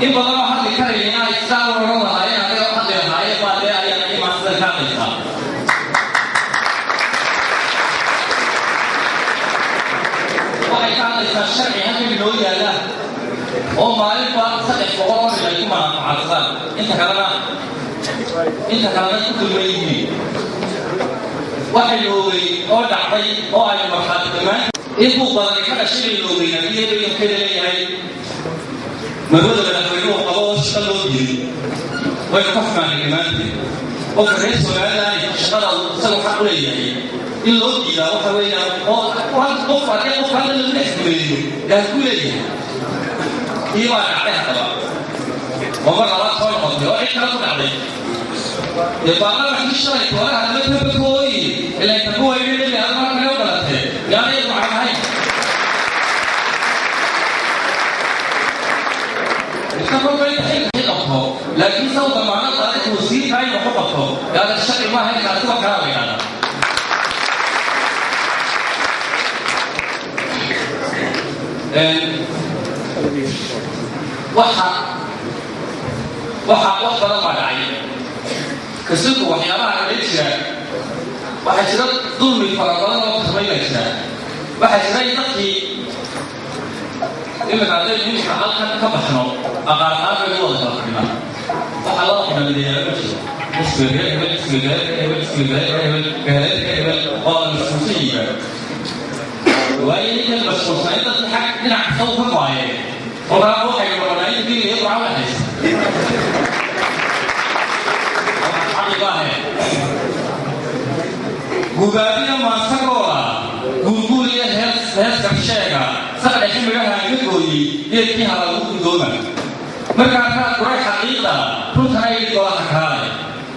In badan oo hadli karayna ay sidaa u oran lahaayeen, anaga u hadli lahaayeen baa dee ayaa imaansidan ka hadlaysaa. Waxay ka hadlaysaa sharci halkan inoo yaalla oo maalinba 300 oo nin ay ku manaaficadsadaan, inta kalena ku dulman yihiin. Waxaynu ogey oo dhacday oo aynu markhaati dhammaan in buuq badani ka dhashay baynu ogeyn. Haddii ebayankeeda leeyahay marwada madaxweynuhu qabo oo shaqo loo diiday, waynu ka xumaanay dhammaanteed. Qofka reer Somaliland shaqada isagu xaq u leeyahay in loo diidaa waxa weeyaan oo qof haddii qofka hadda lagu dhex gumeeyo yaa ku leeyahay iyo baa dhacday haddaba oo mar labaad soo noqotay oo cid kale ku dhacday. Dee baarlamankii shalay toonaha lama tabakooyi ilaa tabuwayne nebi aad mar kale u dhalatee yaana iyadu macaan ahayn. Iska kolba inta xilka qabto, laakiin saw damaanad qaaday wasiirka inuu ku qabto yaada sharci maaha in kaasi wax kalaa la yidhahdaa. Waxa wax badan baa dhacay kasiku waxyaabaha kale jira. Waxaa jira dulmi fara badan oo kasmay baa jira. Waxaa jira in dadkii iminka haddaynu iminka halkan ka baxno aqaar qaar baynu wada kala fadhinaa. Waxaa loo xidhamideeyaa ma jiro xisbiga reer hebel, xisbiga reer hebel, xisbiga reer hebel, reer hebel oo la mashquulsan yihiin. Waayo ninkan mashquulsan in dadki xag dhinac kasta u ka go'ayeen, kolkaa waxay noqonaa in geeliya qurca waxaysa caqli maahe. Gubaabiya maansagooda guurguur iyo hees hees garsheega saqdhexe midhaha ka gooyey geedkii hala lagu guddooma. Markaan kaa guray xaqiiqda runtana idhi golaha kaalay,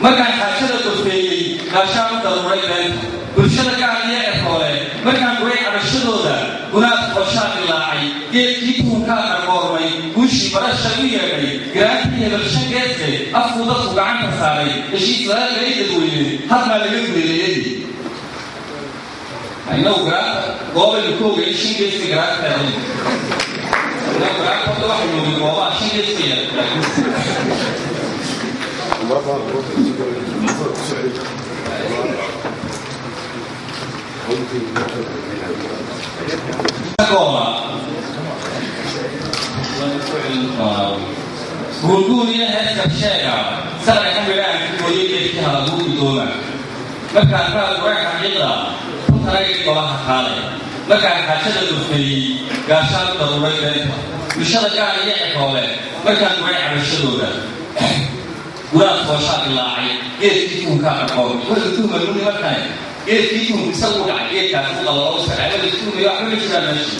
markaan xaajada gorfeeyey gaashaan u daruuray beenta bulshada gaar iyo eroole, markaan guray cabashadooda gunaad qooshaa dilaacay, geedkii tuhunkaa qarqoormay, guushii barasha u yeedhay, giraantii hebelshan geedse afkuu dadku gacanta saaray, heshiis lala galay dadweyne hadmaa laga guleeleeyadii. Inagu giraanta goobaynu ku ogeyn shan geeska giraanta, inagu giraanta horta waxaynu ogey goobaha shan geeska laakiin gooba guurguur iyo hees garsheega saqdhexe midhahan ka gooyey geedkii halagu guddooma. Markaan kaa guray xaqiiqda runtana idhi golaha kaalay, markaan xaajada gorfeeyey gaashaan u daruuray beenta bulshada gaar iyo eroole, markaan guray cabashadooda gunaad fooshaa dilaacay, geedkii tuhunkaa qarqoormay. Waynu tuhmaynu nimankane geedkii tuhunku isagu u dhacay, geedkaasi u qalalo iska dhacay. Waynu tuhmayo, waxba ma jiraan meesha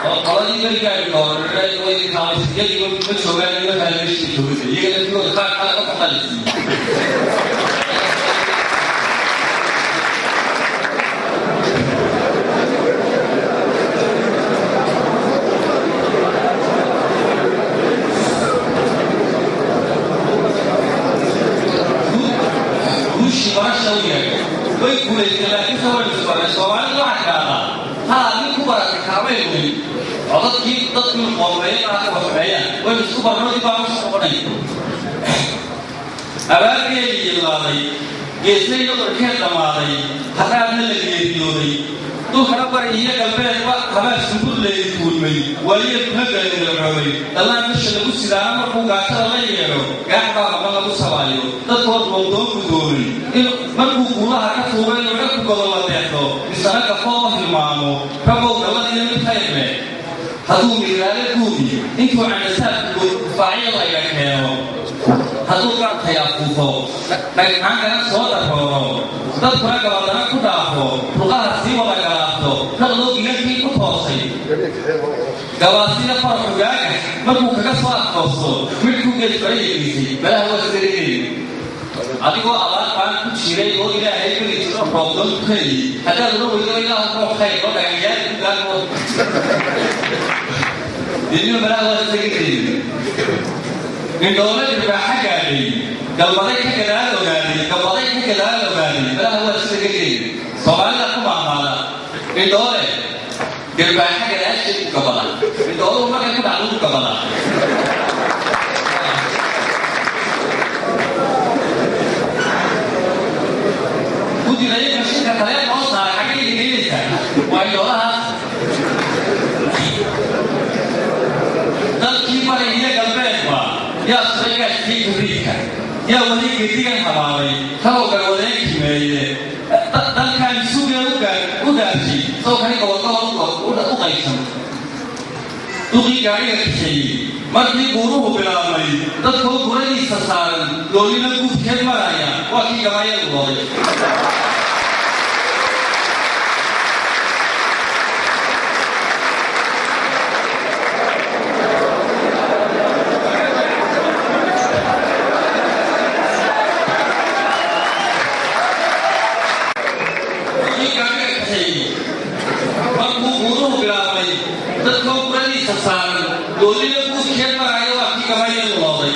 oo qoladii berigaari dooraray way kaamaysyadii ma joogaan nimankaan meesha joogay, iyaga laftigooda qaar kale ka baxalisiiyey. Guushii barasha u yeedhay way guulaysteen, laakiin se waynu isbarnay. Soomaalidu waxay tidhaahdaa haa nin ku baratay kaamay lumin oo dadkii dadkii qoomeeya maaha waxmeeyaan waynu isku barno dib baan usoo noqonay. Abaargeedii ilaaday geesna iyo warkeed dhammaaday, hadaadna la geeriyooday, dhulkana bari iyo galbeedba habaas sungurleedi tuulmay, waayeelkuna galingalcoobay, dhallaan dusha lagu sidaana markuu gaajada la yeedho gaax baa maqan lagu sabaayo, dadkood roobdoon gudoomay in markuu guulaha ka tuuro inuu cirku godo la deexdo misana gafo oo hilmaamo. Rabow gallad iyo mid khayr leh hadduu miiraale guubi intuu candhasaabku dufaacyo layga keeno, hadduu gaadkay afuufo dhagxaankana soo darooro, dadkuna gabadana ku dhaafo, ruqaha sii wada galaafto, raqdoo gilankii ku toosay, gabaasida faraxu gaagax markuu kaga soo adkoosto, midhku geed farayagiisay malaha waa sidaregeyn. Adigoo abaar baan ku jiray oo ilaahay beri jiro roobdoon tukanayay, haddaad ula weydo ilaahu roob khayr oo dhagaxyaal ku gaagoo dinimo malaha waa sidaregeyn. Indhoole dhirbaaxa gaadhay galbaday ka gadaal ogaaday, galbaday ka gadaal ogaaday malaha waa sida gageyn. Soomaalida ku maahmaada indhoole dhirbaaxa gadaasheed ku gabada, indhooluhu markay ku dhacdo ku gabada. Bari iyo galbeedba yaa suray gaashkii kibriidka, yaa weli gedigan habaabay kaloo garwadeen kimeeye dalkan sugee u dhaafshay sawkani gobolgobol u qaybsan. Duqii gaadhiga kaxeeyey markii guuruhu bilaabmay, dadkoo guradiisa saaran doolina guudkeed maraya, waa kii gabaayadu looday. Duqii gaadhiga kaxeeyey markuu guuruhu bilaabmay, dadkoo guradiisa saaran doolina guudkeed maraya, waa kii gabaayadu looday.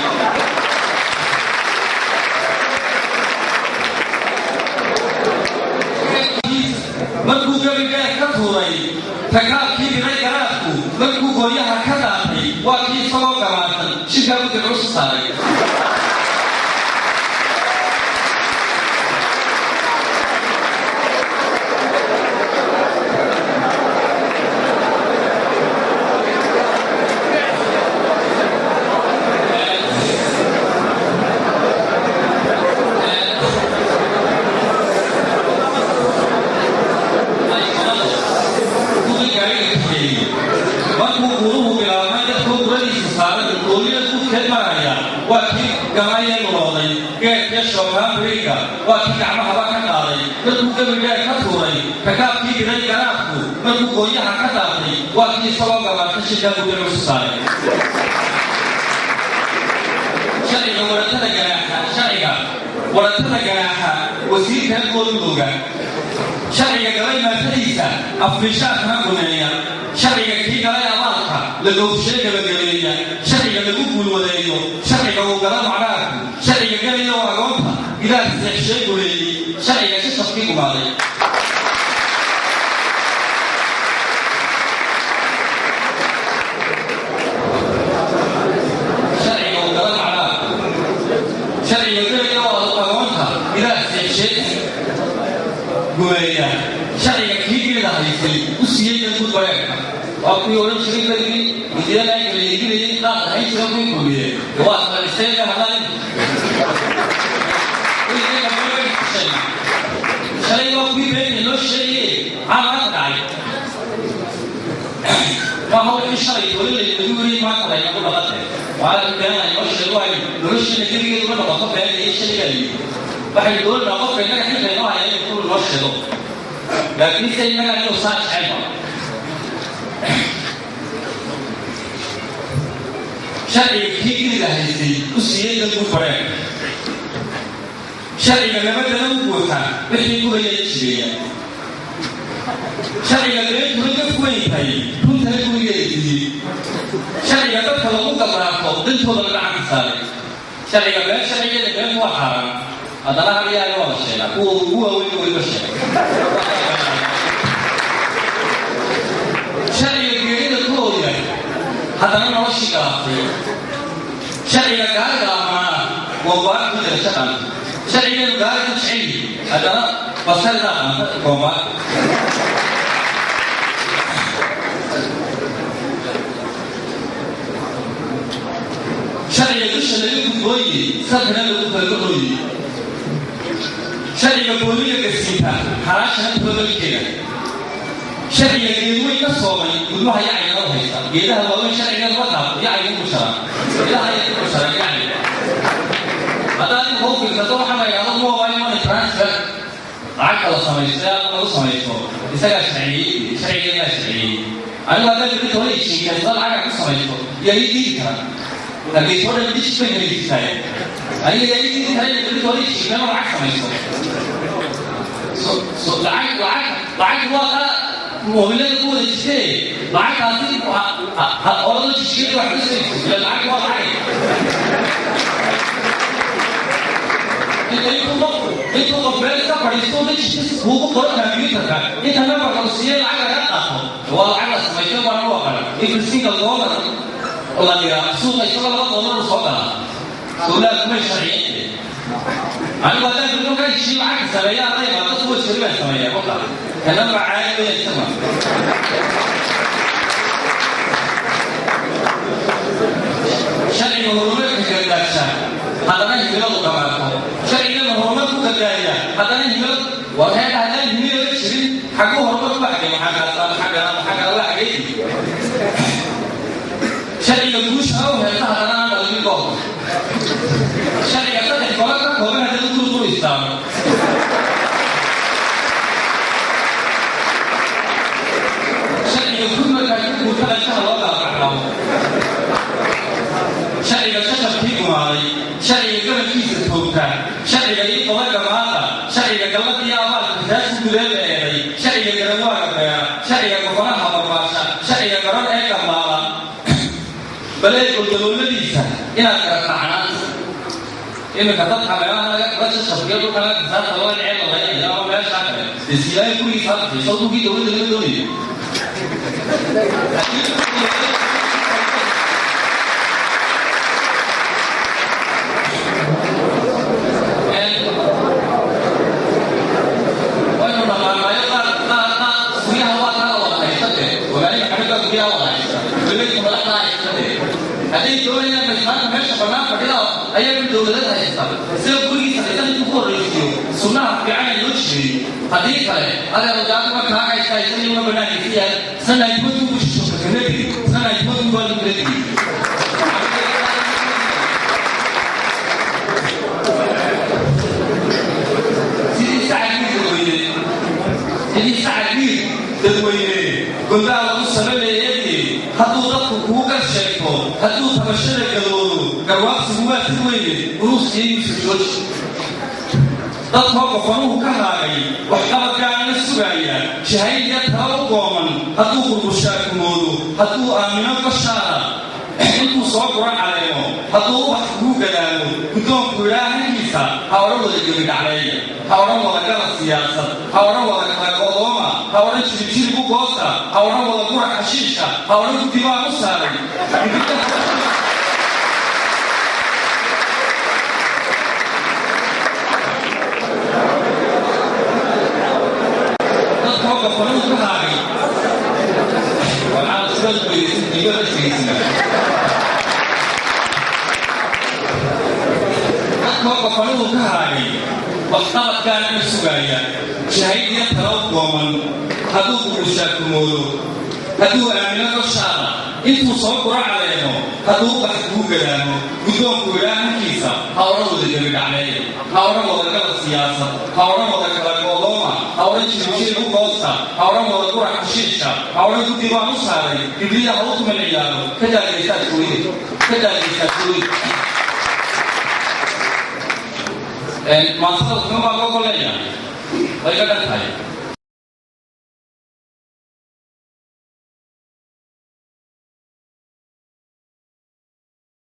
Markuu gabi dheer ka tuuray rakaabkii diray garaadku, markuu gooyaha ka daatay, waa kii isagoo gabaadsan shirkaa guddiga cusu saaray. Markuu guuruhu bilaabmay, dadkoo guradiisa saaran goolida guudkeed maraya, waa kii gamayee looday. Geedkee shookaan biriga waa kii gacmahaba ka qaaday. Markuu gabi dheer ka tuuray rakaabkii diray garaadku, markuu gooyaha ka daatay, waa kii isagoo gabaarta shirkaa guddi cusu saaray. Sharciga waratada ganaaxa, sharciga waratada ganaaxa wasiirkaa goolmooga, sharciga galay maatadiisa afmishaarkana guneeya, sharciga kii galay abaalka la gowshee gabagabeeya, sharciga lagu guulwadeeyo, sharciga uu gala macraarku, sharciga gelaya oo agoonta gidaar seexshee guleeyey, sharciga shashabkii gumaaday. Sharciga uu gala macraarku, sharciga gelaya oo agoonta gidaar seexshee gumeeya, sharciga kii geeda haysay u siiyey danguud bareerka, waa kuwii odhan jiray berigii guddiyada la iibinayay qaad ahayn jira, kuwii kulmiye waa isla dhisay hadlaan. Shalay waa kuwii beenta noo sheegaye, maxaa maanta dhacay? Maaha wixii shalay weli lagu weriyey maanta laynagu dhaqante waa been laynoo sheego. Ay nolosheena gebigeedu ma noqoto been iyo shalay baa layidhi. Waxay doolanaa qofka innaga xilka inoo haya inuu kullu noo sheego, laakiin se innaga inuu saa jecelba. Sharciga kii geliga haystay u siiyey danguud bareer, sharciga nabadana u buuxa wixii gubaya jibeeya, sharciga beentuna gaf weyn tahay runtana gurigeeda diiyey, sharciga dadka lagu gabraarto dantooda la gacanka saaray, sharciga been sharcigeeda beentu waa xaaraan, haddana halyaaya waa la sheegaa, kuwa ugu waaweyn weliba sheegay, sharciga geerida ku ooya haddana noloshii galaaftay, sharciga gaariga amaana goombaar ku jira shaqan, sharcigeenu gaari ku jecel yihi haddana basaridaa qaanta goombaar. Sharciga dusha laga gudbooye salkana lagu kalgahooye, sharciga booliga gasiinta xalaashana toodalkeeda, sharciga geedweyn ka soomay gudmaha yacayga u haysta geedaha waaweyn, sharcigeedu ma taabto yacayga ku jaraa, geedaha ayay ku jaraan yacayga. Haddaad imika u fiirsato waxaa la yidhahdo mobile money transfer, lacagta la samaysto ee lagu samaysto, isagaa sharciyey, sharcigeedaa sharciyey. Anigu haddaan berri toona ishiikaysado lacaga ku samaysto, yaa ii diidi kara? Hargeysa oo dhan digit bay kala jirtaaye, aniga yaa ii diidi kara inay berri toona ishiikano lacag samaysto? Lacag lacag lacag waa kaa moobilada ku wada jirtee, lacagtaasi olada jijiyada wax ka soo ila lacag waa lacag. Intuu qof meel iska fadhiisto digit kuugu qoro computerka, inta nambarka uu siiyey lacag laga qaato, waa lacag la samaysto baan u aqana. Every single dollar la dhigaa suuqa isagoo $2 uu soo galaa, dowlaad kumay sharciyeyn. Anigu haddaan birno ka heshiin lacag sameeya hadday imaado kuwa jiri baan sameeyaa kolka kana waa caadi weya isaga. Haddana aan dhalin gobolka sharciga saddex gole ka kooban haddii u dul istaamo, sharciga gudmarkaa ka guurtada shaha loo kala farxaamo, sharciga shashabkii gumaaday, sharciga gabalkiisa toogta, sharciga ii qoda gamaada, sharciga galladii abaalka taasu gudeed la eeday, sharciga garawaaga beera, sharciga gobonaha barbaasha, sharciga garan ee gambaada, balee goldalooladiisa inaad garatacnaanta. Iminka dadka meelaha laga shashabkiyo dhulka laga kasaarta loo dhacee la laynaya ama meeshaa kale dee siilaayo gurigiisa ha dhashay, soo dhulkii dowladda lama doonayo. Waynu dhaqaanaayo qaar qaar qaar guryaha waa kala wada haysta dee, walaali Maxamed baa guryaha wada haysta, dowladda madaxda haysta dee. Hadday doonayaan maanta meesha bannaan fadhida ayaa dowladad haysta, sida gurigiisa haysan intuu ku horreysiiyo sunnaha fiican ee loo jireeyey. Haddii kale adeer jaaduma kaa haysta haysan iyaguna banaankiisa yahay isna naajimadu ku shisho kakanadigi, isna naajimadu baa lagu ladigi. Sidii sacad dadweyne, sidii sacad dhiig dadweyne gondaa lagu sababeeyadii, hadduu dadku kuu gar sheegto, hadduu tabashada gadoodo, garwaaqsigu waa sid weyne uruusiyo Yuusuf jooji. Dadkoo gofanuhu ka haagay waxqabadkaana sugaaya, shahayd iyo tala u gooman, hadduu gurgushaakumoodo, hadduu aamino goshaada intuu soo guro caleemo, hadduu ubax kugu gadaamo, guddoonku idhaa hankiisa, ha odhan wada gebidhacleeya, ha odhan wada gala siyaasad, ha odhan wada kala go'dooma, ha odhan jiribjirib u goosta, ha odhan wada gura xashiishka, ha odhan guddi baan u saaray. Dadkoo gofanuhu ka haagay waxaa sidaad weydaysan diibada isgeysina. Dadkoo gofanuhu ka haagay waxqabadkaana ma sugaaya, shahayd iyo tala u gooman, hadduu gurgushaakumoodo, hadduu aamino goshaada intuu soo guro caleemo, hadduu ubax kugu gadaamo, guddoonku idhaa hankiisa, ha odhan wada gebidhacleeya, ha odhan wada gala siyaasad, ha odhan wada kala go'dooma, ha odhan jiribjirib u goosta, ha odhan wada gura xashiishka, ha odhan guddi baan u saaray bibliya, ha u tuman ciyaaro ka daagaysaad gooyde, ka daagaysaad gooyde. Maasada wuxuun baa loo goleeya way ka dhan tahay.